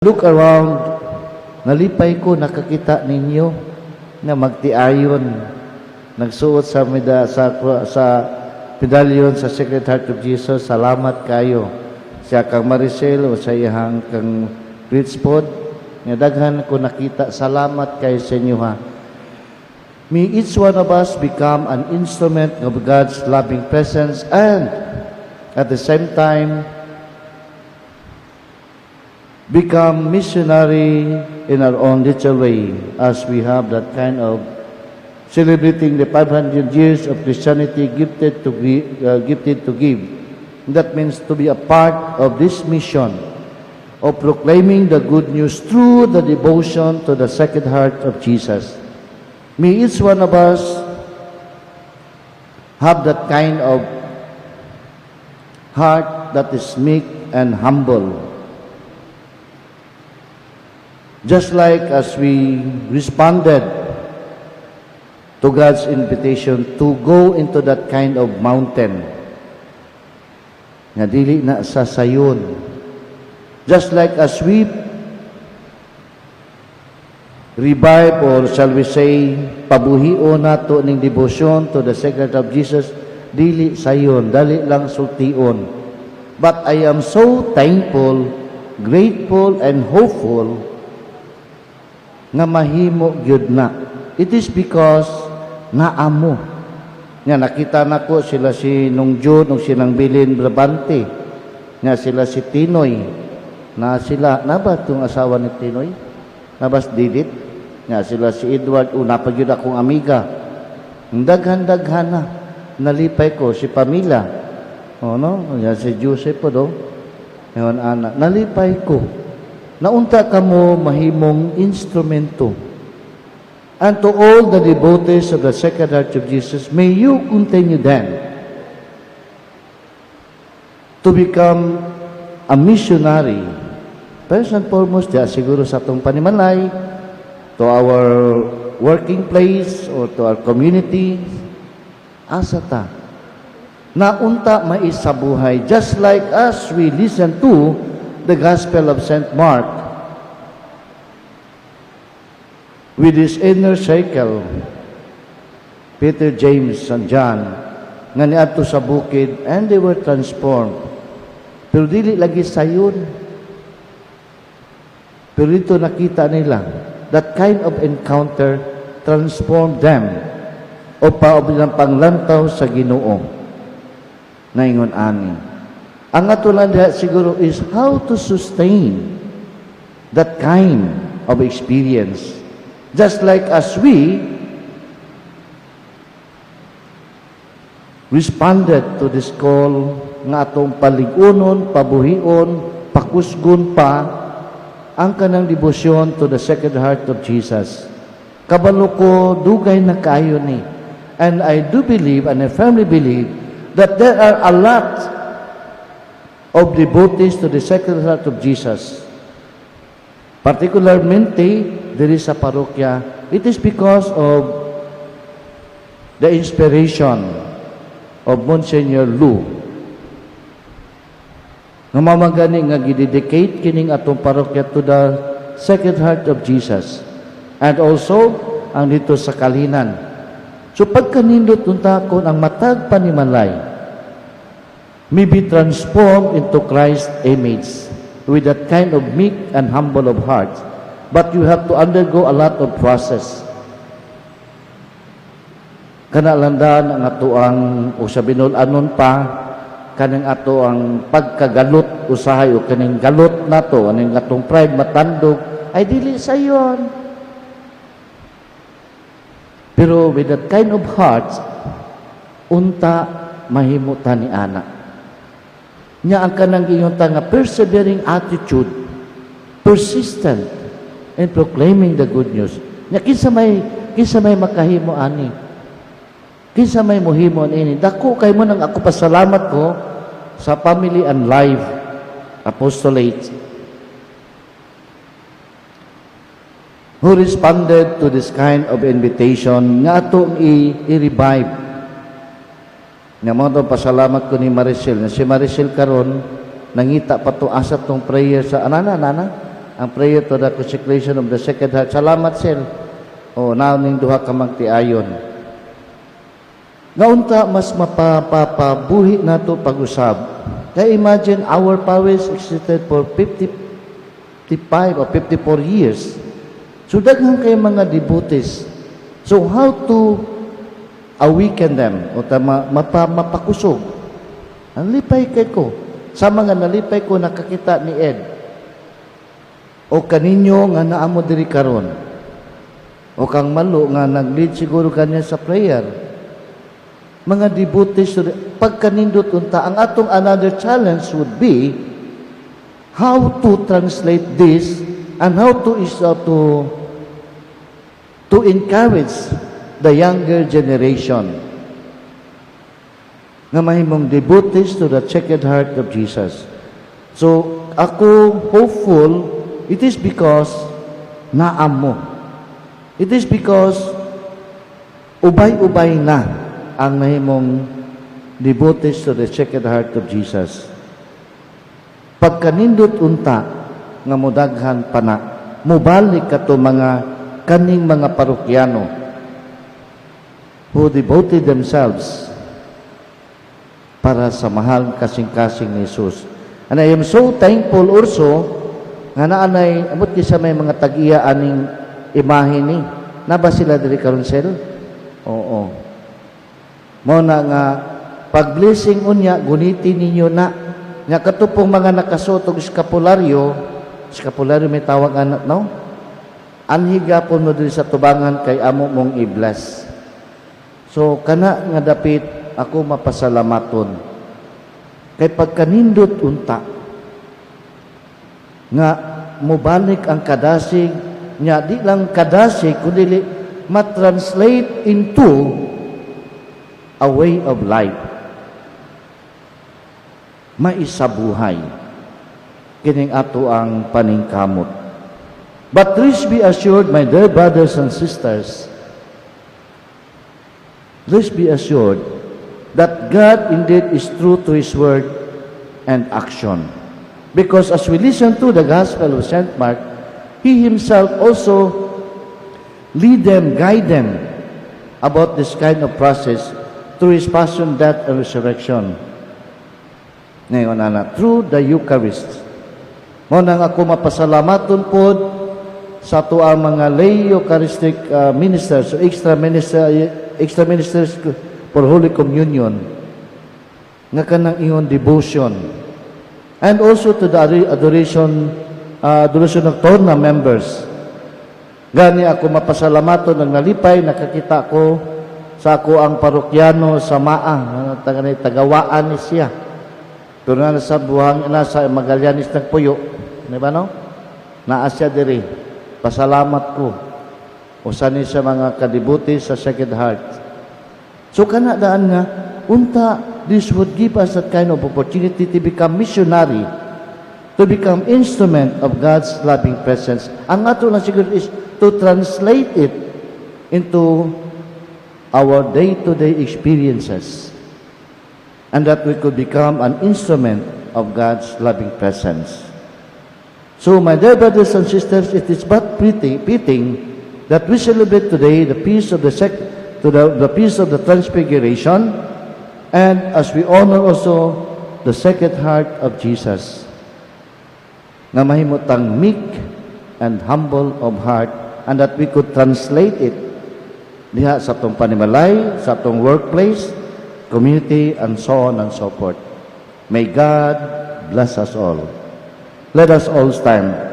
Look around, nalipay ko nakakita ninyo nga magtiayon nagsuot sa medallion sa Sacred Heart of Jesus. Salamat kayo siya kang Maricel o sa iyang kang Richpod nga daghan ko nakita. Salamat kayo sa inyo, ha. May each one of us become an instrument of God's loving presence and at the same time become missionary in our own little way as we have that kind of celebrating the 500 years of Christianity gifted to give. That means to be a part of this mission of proclaiming the good news through the devotion to the Sacred Heart of Jesus. May each one of us have that kind of heart that is meek and humble. Just like as we responded to God's invitation to go into that kind of mountain, nga dili na sa sayon. Just like as we revive or, shall we say, pabuhion nato ning devotion to the Sacred Heart of Jesus, dili sayon, dali lang sultion. But I am so thankful, grateful, and hopeful nga mahimo gyud na. It is because naamo. Nga nakita nako sila si Nung Jude, nung silang Bilin Brabante, nga sila si Tinoy, na sila, na ba itong asawa ni Tinoy? Nabas Didit? Nga sila si Edward, una pa gyud akong amiga. Daghan-daghan na. Nalipay ko si Pamela. O no? Yan si Joseph po do. Ngayon, ana, nalipay ko. Naunta kamo mahimong instrumento. And to all the devotees of the Sacred Heart of Jesus, may you continue then to become a missionary. First and foremost, diya siguro sa atong panimalay, to our working place or to our community, asa ta. Naunta maisabuhay, just like us we listen to the Gospel of St. Mark with his inner circle, Peter, James, and John, nga niadto sa bukid and they were transformed. Pero dili lagi sayon. Pero dito nakita nila, that kind of encounter transformed them o paob ng panglantaw sa Ginoo. Naingon ani. Ang ato lang diha siguro is how to sustain that kind of experience. Just like as we responded to this call nga atong paligunon, pabuhion, pakusgon pa ang kanang debosyon to the Sacred Heart of Jesus. Kabalo ko, dugay na kaayo ni. And I do believe, and I firmly believe, that there are a lot of devotees to the Sacred Heart of Jesus. Particularmente, there is a parokya. It is because of the inspiration of Monsignor Lou. Nga mamagani nga gidedicate kining atong parokya to the Sacred Heart of Jesus. And also, ang dito sa Kalinan. So pagkanindot unta kon ang matag panimalay may be transformed into Christ's image with that kind of meek and humble of heart. But you have to undergo a lot of process. Kana landan ang atoang o sa binul-anon pa kaning ato ang pagkagalot usahay o kaning galot nato aning atong pride matandog ay dili sayon. Pero with that kind of heart, unta mahimo ta ni ana. Nya ang kanang giingon ta nga persevering attitude, persistent in proclaiming the good news. Nya kinsa may makahimo ani? Kinsa may mohimo ini? Dako kay mo nang ako pasalamat ko sa Family and Life Apostolate who responded to this kind of invitation nga atong i-revive. Nga mo to pasalamat ko ni Maricel. Nga si Maricel karon nangita pa to asa tong prayer sa anana nana. Ang prayer to the consecration of the Sacred Heart. Salamat, sir. O, naa ning duha ka magtiayon. Nga unta mas mapapabuhi nato pag-usab. Kaya imagine, our parish existed for 55 or 54 years. So daghan kay mga devotees. So how to awaken them o tama, mapakusog? Ang lipay kay ko. Sa mga nalipay ko nakakita ni Ed. O kaninyo nga naa mo diri karon. O kang Malo nga nag-lead siguro kanya sa prayer. Mga devotees, pagkanindot unta, ang atong another challenge would be how to translate this and how to is to encourage the younger generation nga mahimong devotees to the Sacred Heart of Jesus. So, ako hopeful, it is because naa mo. It is because ubay-ubay na ang nahimong devotees to the Sacred Heart of Jesus. Pagkanindot unta nga mudaghan pa na, mubalik kato mga kaning mga parokyano who devoted themselves para sa mahal kasing-kasing ni Jesus. And I am so thankful also nga naanay amot sa may mga tag-iya aning imahe ni. Naa ba sila diri karon, sel? Oo. Mo na nga pag blessing unya gunitin ninyo na nga katupong mga nakasuot og eskapularyo, eskapularyo may tawag anak, no? Anhi gapon mo diri sa tubangan kay amo mong i-bless. So kana nga dapit ako mapasalamaton. Kay pagkanindot unta nga mobalik ang kadasig nya, di lang kadasig kundi ma-translate into a way of life, maisabuhay kining ato ang paningkamot. But please be assured, my dear brothers and sisters, please be assured that God indeed is true to His word and action. Because as we listen to the Gospel of St. Mark, He Himself also lead them, guide them about this kind of process through His passion, death, and resurrection. Ngayon, ana, through the Eucharist. Mo nang ako mapasalamaton pod sa ato ang mga lay Eucharistic ministers, so extra ministers for Holy Communion, nga kanang ingon devotion. And also to the adoration nocturna members. Gani ako mapasalamaton nang nalipay nakakita ko sa ako ang parokyano sa Maa, taga tagawaan ni siya. Pero na sa buhang nasa Magallanes nagpuyo, di ba, no? Naa siya diri. Pasalamat ko. Usa ni sa mga ka-devotee sa Sacred Heart. So kana daan nga unta this would give us that kind of opportunity to become missionary, to become instrument of God's loving presence. Ang ato lang siguro is to translate it into our day-to-day experiences and that we could become an instrument of God's loving presence. So, my dear brothers and sisters, it is but pretty, fitting that we celebrate today the feast of the sec- to the feast of the Transfiguration, and as we honor also the Sacred Heart of Jesus, nga mahimutang meek and humble of heart, and that we could translate it diha sa atong panimalay, sa atong workplace, community, and so on and so forth. May God bless us all. Let us all stand.